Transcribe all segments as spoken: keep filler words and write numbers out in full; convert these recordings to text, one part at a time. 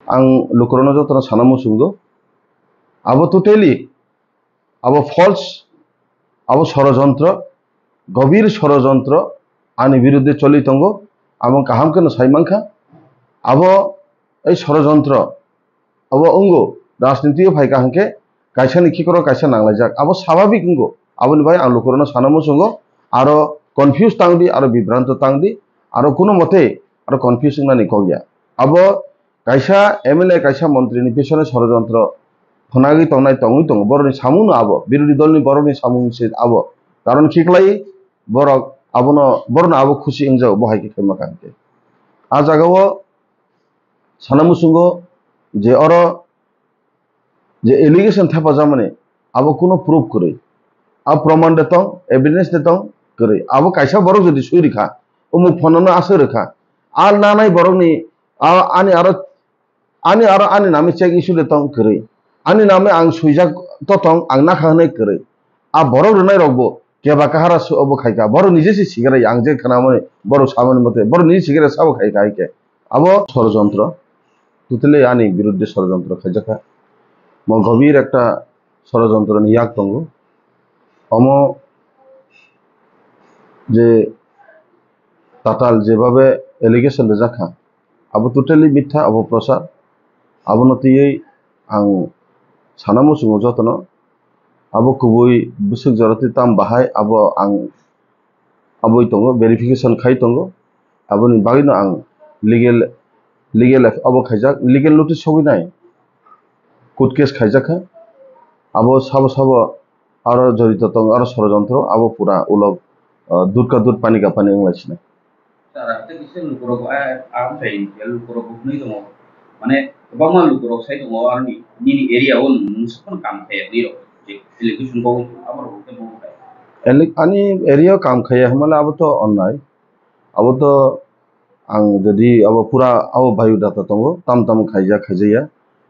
Ang lukurokno jotono sana muchungo, abo totally, abo false, abo sorojontro, gobir sorojontro ani biruddhe choli tongo. Abo kaham kheno sai mankha. Abo ei sorojontro abo wngo, rajniti o phaikha hwnkhe kaisani khikrok kaisa nanglaijak, abo swabhabik wngo. Aboni bagwi ang lukurokno sana muchungo, aro confuse tangdi, aro bibranto tangdi, aro kuno mote aro confuse wngnani kok ya. Abo kaisa M L A, kaisa montri ni bisingni sorojontro phwnagwi tongnai tongwi tongo, borokni samungno abo, birodhi dolni borokni samung se abo. Karon khiklai borok abono, borokno abo khusi wngjago, bo hai khe khaima kaham khe. A jagao sana muchungo je oro je allegation thepajamani, abo kuno proof kwrwi. A proman de tong, evidence de tong kwrwi. Abo kaisa borok jodi sui rikha, umuk phone no aswk rikha, a nanai borokni, a, ani aro, ani aro ani nami check issue de tong kwrwi. Ani nami ang suijak to tong, ang nakha hwnwi kwrwi. A borok rwnai rokbo keba kahara se obo khaika. Borok nije se sigarai, ang je khnamani, borok samani mote, borok nije sigarai sabo khaika hai khe. Abo sorojontro, totally ani biruddhe sorojontro khaijakha. Mo gobir ekta sorojontroni yak tongo. Omo je tatal jebabe allegation rijakha, abo totally mitha, abo prochar. Abono twiwi ang sana muchungo jotono. Abo kubui bwswk jora twi tam bahai, abo ang aboi tongo, verification khai tongo. Aboni bagwino ang legal, legal abo khaijak, legal notice sogwi nai, court case khaijakha. Abo sabo sabo aro jorito tongo, aro sorojontro, abo pura ulo, ah, dud ka dud pani ka pani wnglaisina. Sir, ang tei kisa lukurok, ah, ang sai lukurok hwnwi tongo. Mane, kwbangma lukurok sai tongo, aroni, nini area o nwng saphano kam khaiya hwnwi rok, je allegation bo wngkha, abo rok khe bo wngkha. Ele-, ani area o kam khaiya hwnmale abo to onnai. Abo to ang jodi abo pura abo biodata tongo, tam tam khaijak, khaijakya.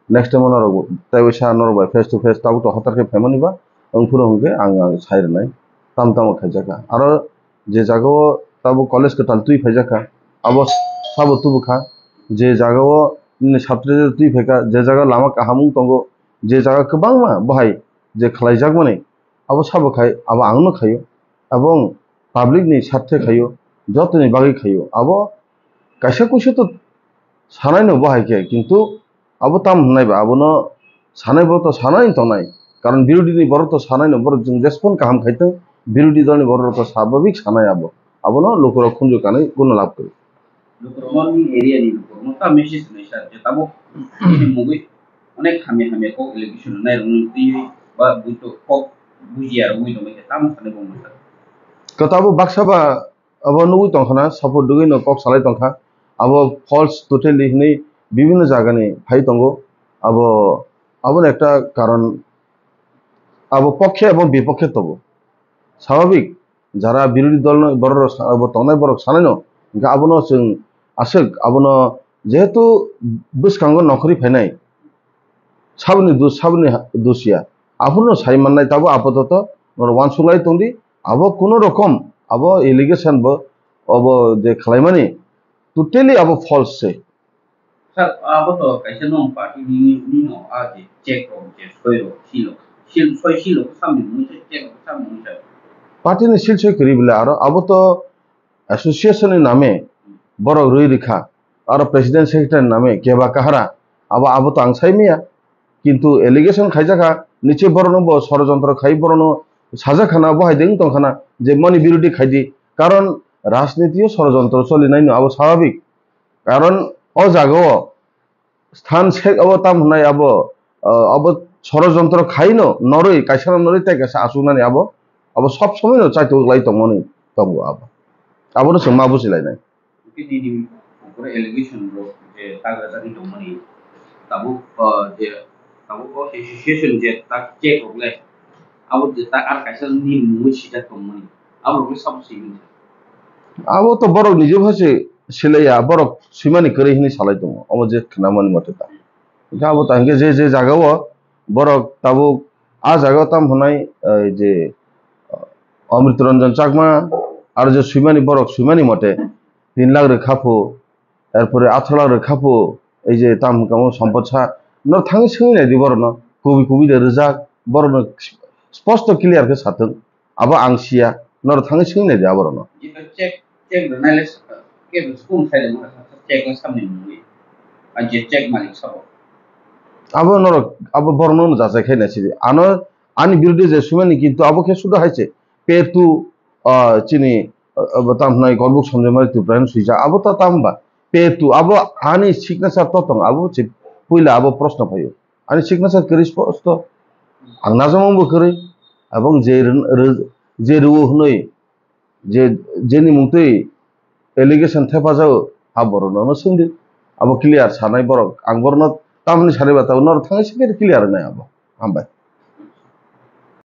Next time norok tei waisa norok bai face to face tabuk to hotar khe phaimani ba, wng phuru hwnkhe ang, ang sai rwnai, tam tamo khaijakha. Aro je jagao tabuk college kwtal twi phaijakha, abo sabo tubukha, je jagao nini satri twi phaikha, je jaga lama kaham wng tongo, je jaga kwbangma bahai je khlaijakmani, abo sabo khai, abo angno khaio, abo wng public ni sarthe khaio, jotoni bagwi khaio. Abo kaisa kuisa to sanai no bahai khe, kintu abo tam hwnai ba, abono sanai borok to sanai tongnai, karon birodhi ni borok to sanai no, borok chwng jesphon kaham khai tong, birodhi dol ni borok rok to swabhabik sanai abo, abono lukurok khunju kanwi kuno lab kwrwi. Lukurok ni area ni lukurok no ta message nai sir, je tabuk bini mugwi onek hamya hamya kok allegation nai rok nung twi ba buito kok bujiya rok wi tongwi khe tamo sanai bo masa. Ko tabuk baksa ba abo nugwi tongkha na, support dugwi no kok salai tongkha. Abo false totally hinwi bibhinno jagani phai tongo. Abo, aboni ekta karon, abo pokhe abo bipokhe tongo. Swabhabik, jara birodhi dol no borok rok sa-, abo tongnai borok sanai no, hwnkhe abono chwng aswk, abono jehetu bwskango nokhorwi phainai, saboni dos, saboni ha-, dos ya. Aphuru no sai mannai, tabo apatot norok uansuk lai tongdi. Abo kuno rokom, abo allegation bo, abo je khlaimani, totally abo false se. Sir, abo to kaisa no party ni, ni no a je check rok je soi rok, sil rok, sil, soi sil rok samni mui se check rok samni mui se. Party ni sil soi kwrwi bwle aro abo to association ni name borok rwi rikha, aro president secretary ni name keba kahara, abo, abo to ang sai maya. Kintu allegation khaijakha, niche borokno bo sorojontro khai borokno sajakha na, bo hai de wng tongkha na je mani birodhi khaidi, karon rajniti o sorojontro cholinai no abo swabhabik, karon o jagao sthan sek abo tam hwnai abo, ah, abo sorojontro khai no norwi, kaisa no norwi tei kaisa achuknani abo, abo sob somoi no chaitok lai tongmani tongo abo. Abono chwng ma bujilainai. Hwnkhe nini ungkoro allegation rok je tagra jagwi tongmani, tabuk, ah, je tabuk o association je tak check rok le, abo je tak ar kaisa ni mungwi sijak tongmani, abo rok le sabo simi. Abo to borok nije bo se silaiya, borok swimani kwrwi hinwi salai tongo, omo je khnamani mote ta. Hwnkhe abo ta hwnkhe je je jagao borok tabuk a jagao tam hwnai, eh, je, eh, Amrit Ranjan Chakma aro je swimani borok swimani mote tin lakh rwkha phu, erpore atharo lakh rwkha phu, ei je tam hwnkha mo Sampot Sa, no thangwi swngwi nai di borokno, kubi kubi de rwjak, borokno sposto clear khe satwng, abo ang siya, no thangwi swngwi nai di aborokno. Check, check rwnai le, check school sai rwnai, check no samni mungwi. A je check malik sabo. Abo norok, abo borokno no jachai khai nai sidi. Ano, ani biruddhe je sumani kintu abo khe suda hai se. Pay to, ah, chini, ah, abo tam hnai Gorbuk Sanjoy Malik Tripura hwn swijak. Abo ta tam ba. Pay to, abo ani signature to tong, abo se puila abo proshno phaio. Ani signature kwrwi sposto. Ang najamung bo kwrwi. Abong je rw-, rw-, je rwo hwnwi, je, jeni mungtwi allegation thepajago, ha borokno no swngdi. Abo clear sanai borok. Ang borokno tamni sanai ba tabuk norok thangwi se clear wngnai abo. Hambai.